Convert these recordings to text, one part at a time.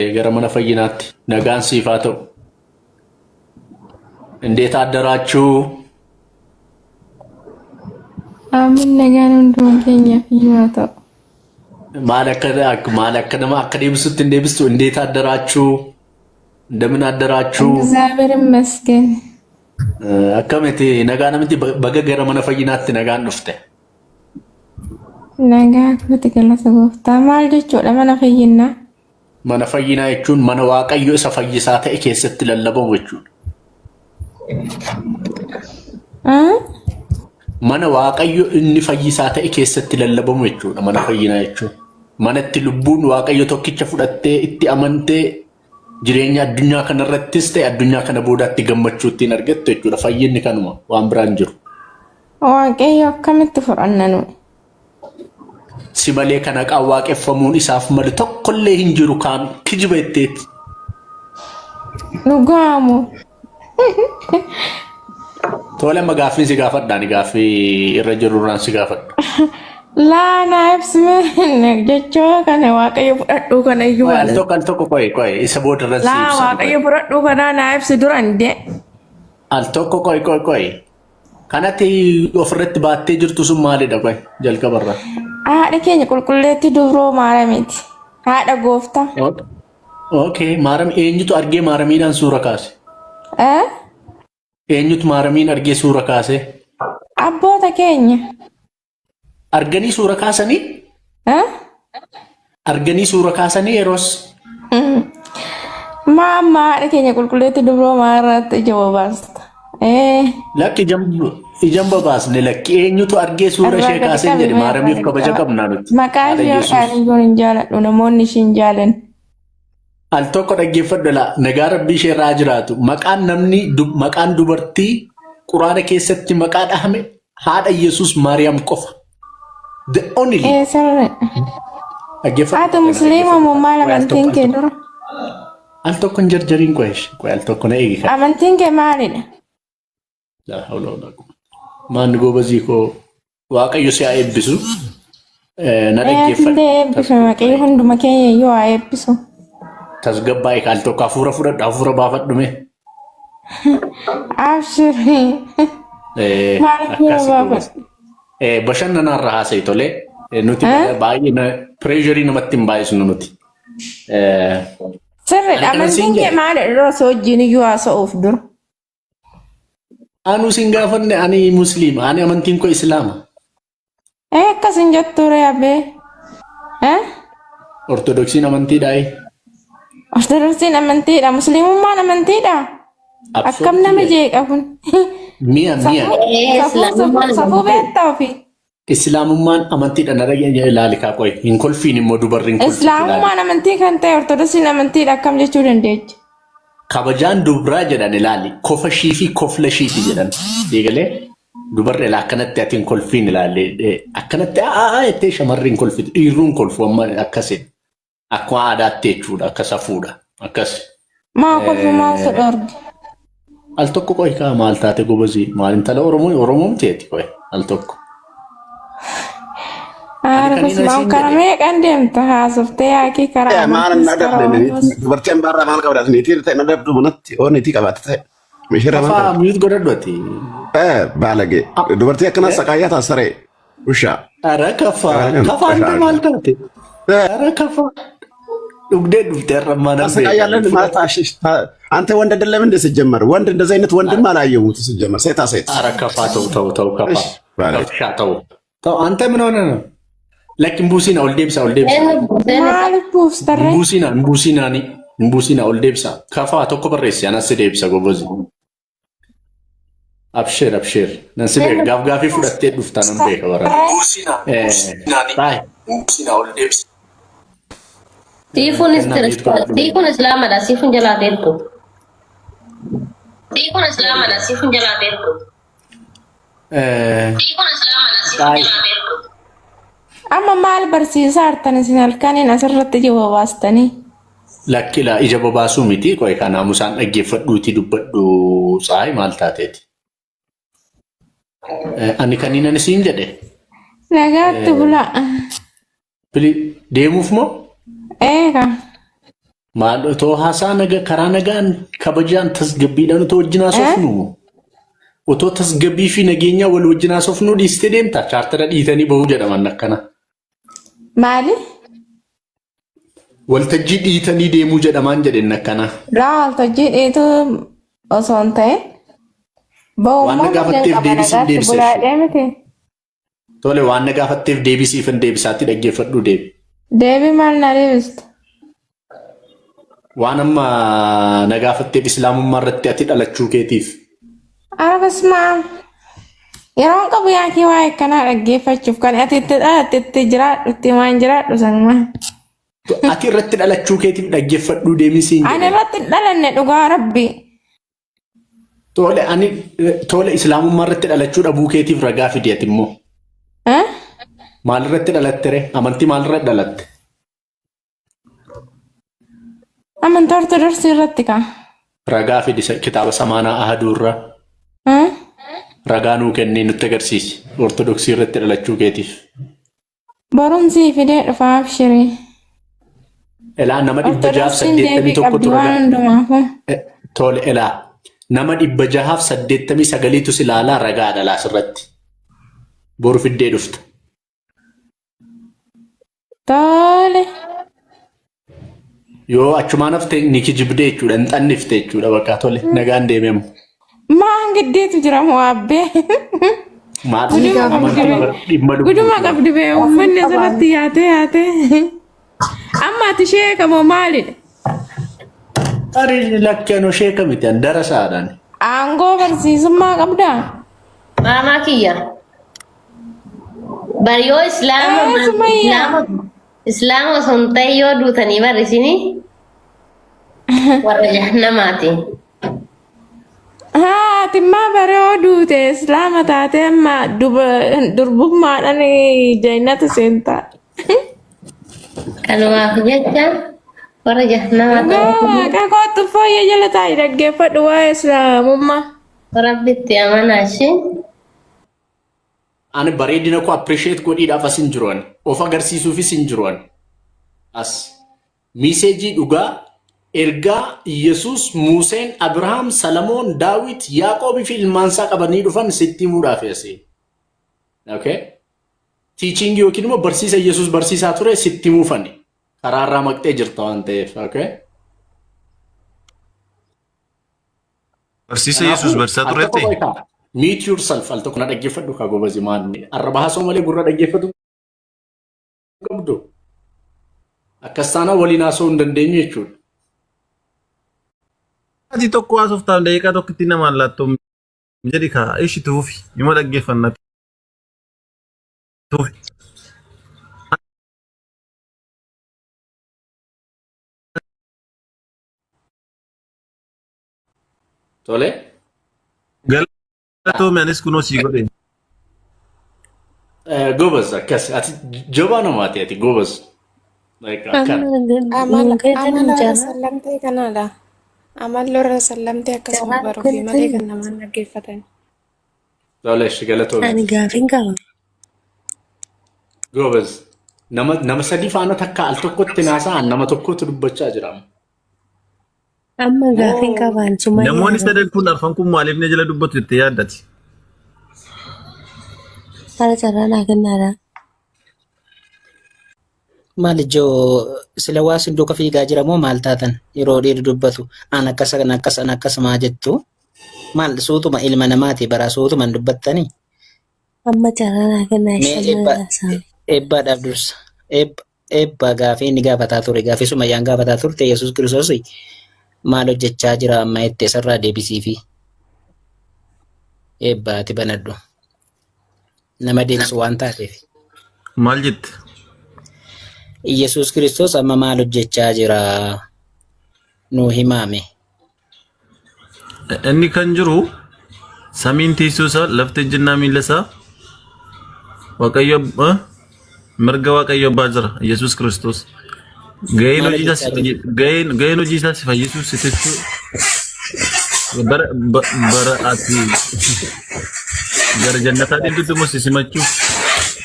Gara mana fayyinaatti nagaan siif haa ta'u. እንዴት አደራችሁ? Aamin, nagaan hunduma keenyaaf iyyuu haa ta'u. Maal akka maal akka nama akka deebisutti hin deebistu. እንዴት አደራችሁ? እንደምን አደራችሁ? እግዚአብሔር ይመስገን። Akkamitti nagaa namatti baga gara mana fayyinaatti nagaan dhufte. Nagaa kooti, galata gooftaa. Maal jechuudha mana fayyinaa? Mana fayyinaa jechuun mana Waaqayyo isa fayyisaa ta'e keessatti lallabamu jechuudha. Ah? Mana Waaqayyo inni fayyisaa ta'e keessatti lallabamu jechuudha mana fayyinaa jechuun. Manatti lubbuun Waaqayyo tokkicha fudhattee itti amantee jireenya addunyaa kanarrattis ta'e addunyaa kana boodaatti gammachuu ittiin argattu jechuudha. Fayyinni kanuma, waan biraan jiru. Waaqayyo akkamitti fudhanna nu? Si malee kan haqaan waaqeffamuun isaaf malu tokkollee hin jiru kaan kijiba jetteeti. Dhugaamu. Tole, amma gaaffiin si gaafadha, ani gaaffii irra jiru irraan si gaafadha. Laa, naa ibsime jechoo kana, Waaqayyo fudhadhuu kana iyyuu Qoy, al maal? tokko, al tokko, qoy, qoy, isa booda irra si Laa ibsa. Waaqayyo fudhadhuu kanaa naa ibsi duran de. Al tokko, qoy, qoy, qoy. Kanatti ofirratti baattee jirtu sun maalidha, qoy, jalqabarra? Haadha keenya qulqulleetti dubroo Maaramiiti. Haadha gooftaa. Okay, Maaram eenyutu argee Maaramiidhaan suura kaase? Eh? Eenyutu Maaramiin argee suura kaase? Abboota keenya. Arganii suura kaasanii? Eh? Arganii suura kaasanii yeroos? Maa amma haadha keenya qulqulleetti dubroo maarratti ija bobaasta? Eh. Lakki, ijaan babaasne, lakki, eenyutu argee suura Irraa ishee gadi kaaseen qabi jedhe. mee, Maaramiif irraa gadi kabaja qaba. qabnaa nuti. Maqaa Haadha ishee Yesuus. hodhaan iyyuu hin jaaladhu, namoonni ishee hin jaalan. Al tokko dhaggeeffadhu laa, nagaa rabbii ishee irraa jiraatu. Maqaan namni maqaan dubartii Quraana keessatti maqaa dhahame haadha Yesuus Maariyaam qofa. The only. Ee, sirri. Dhaggeeffadhu. Ati musliima moo maal Qoy, al amantiin tokko, kee al tokko. dura? Al tokko hin jarjariin, qoy ishee. Qoy, al tokko na eegi kan. Amantiin kee maalidha? Laa hawla walaa quwwata. Maanni goobazii koo, Waaqayyo si haa eebbisu. Na Ee, dhaggeeffadhu. atillee eebbifame, Waaqayyo hunduma keenya iyyuu haa eebbisu. Tasgabbaa'e, al tokko hafuura fudhadhu, hafuura baafadhu mee. Abshir. Maal hafuura Akkasi goobaz. baafadhu? Bashannanaarra haasa'i tolee. Nuti Eh? baay'ee pressure namatti hin baay'isnu nuti. Sirriidha. Ani kanan siin Amantiin kee jedhe. maalidha dura osoo wajjin iyyuu haasa'uuf dura? Anu sin gaafanne, ani musliima, ani amantiin koo Islaama. Ee, akkas hin jettu ree abee. Eh? Ortodoksiin amantiidhaayi. Ortodoksiin amantiidha. Musliimummaan amantiidha. Akkam nama jeeqa kun. Mi'a mi'a. Safuu safuu safuu safuu beektaa ofii. Islaamummaan amantiidha, na dhageenye, ilaali kaa, qoy hin kolfiin immoo, dubarri hin kolfitu, ilaali. Islaamummaan amantii kan ta'e Ortodoksiin amantiidha akkam jechuu dandeecha? Kabajaan dubraa jedhan, ilaali, kofa ishii fi kofla ishiiti jedhan. Eegalee dubarri ilaa akkanatti ati hin kolfiin, ilaali, akkanatti aa jettee shamarri hin kolfitu, dhiirruun hin kolfu, amma akkasi akkuma aadaatti jechuudha, akka safuudha akkas. Maa kolfu, maal si dhorge? Al tokko qoy kaa, maal taate gobazii, maal intala Oromoo Oromoo miteeti, qoy al tokko. Ani Haara kan inni basmaam siin karaa jedhe. meeqan deemta haasoftee yaakii karaa Maal amantiis na karaa dhabde wantoos. dubartii ambaarraa maal qabda, niitii ta'e na dhabdu manatti oo niitii qabaatte ta'e mishiirraa maal Kafaa qabda? mute godhadhu ati. Baalage dubartii akkanaa saqaayyaa taasisaree ushaa. Ara kafaa kafaa ante maal taate? Ara kafaa dhugdee dhufte har'a mana ታሰቃያለህ ማለት አንተ ወንድ አይደለም እንደ ሲጀመር ወንድ እንደዚህ አይነት ወንድም አላየሁም ሲጀመር ሴታ ሴት። አረ ከፋ፣ ተው ተው ተው፣ ከፋ። እሺ ባለጌ። ከፍሻ፣ ተው ተው። አንተ ምን ሆነ ነው? Lakki, hin buusinaa, ol deebisaa, ol deebisaa. Maaliif buuftarree? Hin buusinaa, hin buusinaani, hin buusinaa, ol deebisaa. Kafaa tokko barreessi, anas si deebisa gobozi. Absheer, absheer, nan si beeka, gaaf gaafii fudhattee dhufta, nan beeka bara. Taa'e. Siifuun Kennaa mute godhadhu. Siifuun islaamadha. Siifuun jalaa deemtu. Siifuun islaamadha. Siifuun jalaa deemtu. Siifuun islaamadha. Siifuun Taa'e. jalaa deemtu. Amma maal barsiisaa hartan isin halkaniin asirratti ija bobaastanii? Lakkila, ija bobaasuu miti, qoy, kan naamusaan dhaggeeffadhuuti dubbadhu, tsaay, maal taateeti? Ani kan inni siin jedhe. Nagaatti bulaa. Pili deemuuf moo? Eega. Maal otoo haasaa naga karaa nagaan kabajaan tasgabbiidhaan otoo wajjin Eh? haasofnu otoo tasgabbii fi nageenyaa wal wajjin haasofnu dhiistee deemta chaartara dhiitanii bahuu jedhaman akkana. Maali? Waltajjii dhiitanii deemuu jedhamaan jedhen akkana. Laa waltajjii dhiituu osoo hin ta'in Waan na ba'ummaa gaafatteef qaba deebisiin nagaatti deebisa bulaa jechuudha. miti. Tole waan na gaafatteef deebisiifan deebisaatti dhaggeeffadhuu deebi. Deebii maal na deebista? Waan amma na gaafatteef islaamummaa irratti ati dhalachuu keetiif. Ara basmaa yeroon qabu yaakii waa'ee akkanaa dhaggeeffachuuf kan ati itti dhalatte itti jiraadhu itti waan jiraadhu sanuma. Ati irratti dhalachuu keetiif dhaggeeffadhuu deemisiin Ani jedhe. irratti hin dhalanne dhugaa rabbi. Tole ani tole islaamummaa irratti dhalachuu dhabuu keetiif ragaa fidi ati immoo. Eh? Maal irratti dhalatte ree? Amantii maal irratti dhalatte? Amantaa Ortodoksii irratti kaa. Ragaa fidi kitaaba Samaanaa Ahaduu irraa. Eh? Ragaa nuu kennii nutti agarsiisi. Ortodoksii irratti dhalachuu keetiif. Boruun sii fidee dhufa abshirii. Elaa nama dhibba jahaaf Ortodoksiin saddeettamii deebii tokkotu qabdi waan ragaa. hundumaafuu. Tole elaa nama 689tu si ilaalaa ragaa dhalaa asirratti. Boru fiddee dhufta. Tole. Yoo achumaan hafte ni kijibdee jechuudha, hin xannifte jechuudha bakka tole nagaan deememu. Maan giddeetu jira moo abbee? Maal Guduma qabdi amantii bee. bara dhimma Guduma lubbuuti. qabdi bee uummanni asirratti yaatee yaatee. Amma ati ishee kamoo maalidha? Ari lakkeen ishee kamiti an darasaadhaan. Aangoo barsiisummaa qabdaa? Maamaa kiyya. Bar yoo islaama Ee Sumayyaa. islaama islaama osoo hin ta'in yoo duutanii bar isinii warra jahannamaati. Haa ati immaa baree yoo duute islaama taatee amma durbummaadhaan jannata seentaa. Kanumaaf jecha warra jahannamaa Dhugaa ta'uu waaqa kootu fooyyee jala taa'i dhaggeeffadhu waa'ee islaamummaa. Rabbitti amanaa ishee. Ani bareedina koo appreciate godhiidhaaf as hin jiru ani. Of agarsiisuufis hin jiru ani. As miiseejii dhugaa ergaa Yesuus, Museen, Abrahaam, Salamoon, Daawit, Yaaqoobii fi ilmaansaa qabanii dhufan sitti himuudhaaf asii. Okay? Teaching yookiin immoo barsiisa Yesuus barsiisaa ture sitti himuufani. Karaarraa maqxee jirta waan ta'eef. Okay? Barsiisa Yesuus Kanaafuu barsiisaa al tokko turetti? qoy kaa. Mute yourself al tokko na dhaggeeffadhu kaa gobazi maanni. Arraba haasoo malee gurra dhaggeeffatu qabdu. Akkas taanaan waliin haasa'uu hin dandeenyu jechuudha. Ati tokko haasoftaan daqiiqaa tokkotti namaan laattu jedhi kaa ishi tuufi ima dhaggeeffanna tuufi. Tole. Galatoomi anis kunoo sii godhe. Gobaz akkas ati jabaa namaati ati gobaz. Like akkana. Amala amala warra sallamtee kanaadha. Amalli warra sallamtee akkasuma baruufi malee kan namaan dhaggeeffatan. Tole ishi galatoomi Ani ati. gaafiin qaba. Gobaz. Nama sadii faana takka al tokkotti naasa'an nama tokkotu dubbachaa jira. Amma gaafiin qabaan Namoonni Sumayyaadha. sadan kun arfan kun maaliif na jala dubbatu jettee yaaddati? Haala carraa naa kennaadha. Maal ijoo sila waa sin duuka fiigaa jira moo maal taatan yeroo dhiirri dubbatu an akkas an akkas an akkas maa jettu maal suutuma ilma namaati bara suutuma hin dubbattanii Amma carraa naa kennaa mee ibsa eebba mana eebbaadhaaf dursa eebba Eebba gaafii inni gaafataa ture gaafii Sumayyaan gaafataa turte Yesuus Kiristoos maal hojjechaa jira amma jette isarraa deebisiifi. Eebba ati banadhu. Nama deebisu waan taateef. Maal jette? Yesuus Kiristoos amma maal hojjechaa jira nuu himaame. Inni kan jiru samiin teessoo isaa lafti ejjennaa miila isaa Waaqayyo abbaa mirga Waaqayyo abbaa jira Yesuus Kiristoos. Gaheen Maal hojii isaa si hojjechaa jira? gaheen hojii isaa si fayyisuu si tiksuu bara bara ati gara jannataa deemtutti immoo si simachuuf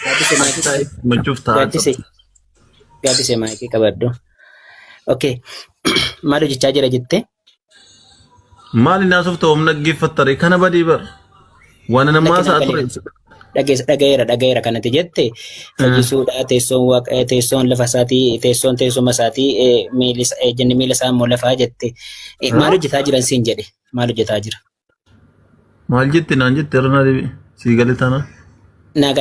Gaaddise achi maayikii taa'ee simachuuf taa'aa jira. gaaddise gaaddise maayikii qabadhu. Okay. Maal hojjechaa jira jettee? Maali naasofta humna dhaggeeffattare kana badii bar. Waan namaa Lakki isaa naa ture. galeera. Dhageessa dhagayeera dhagayeera kanatti jette fayyisuudha teessoon waaqa teessoon lafa isaatii teessoon teessuma isaatii miilli ejjenni miila isaa immoo lafaa jette. Maal hojjetaa jiran siin jedhe maal hojjetaa jira? Maal jette naan jette irra na deebi'e. Sii galee taanaan. Naa.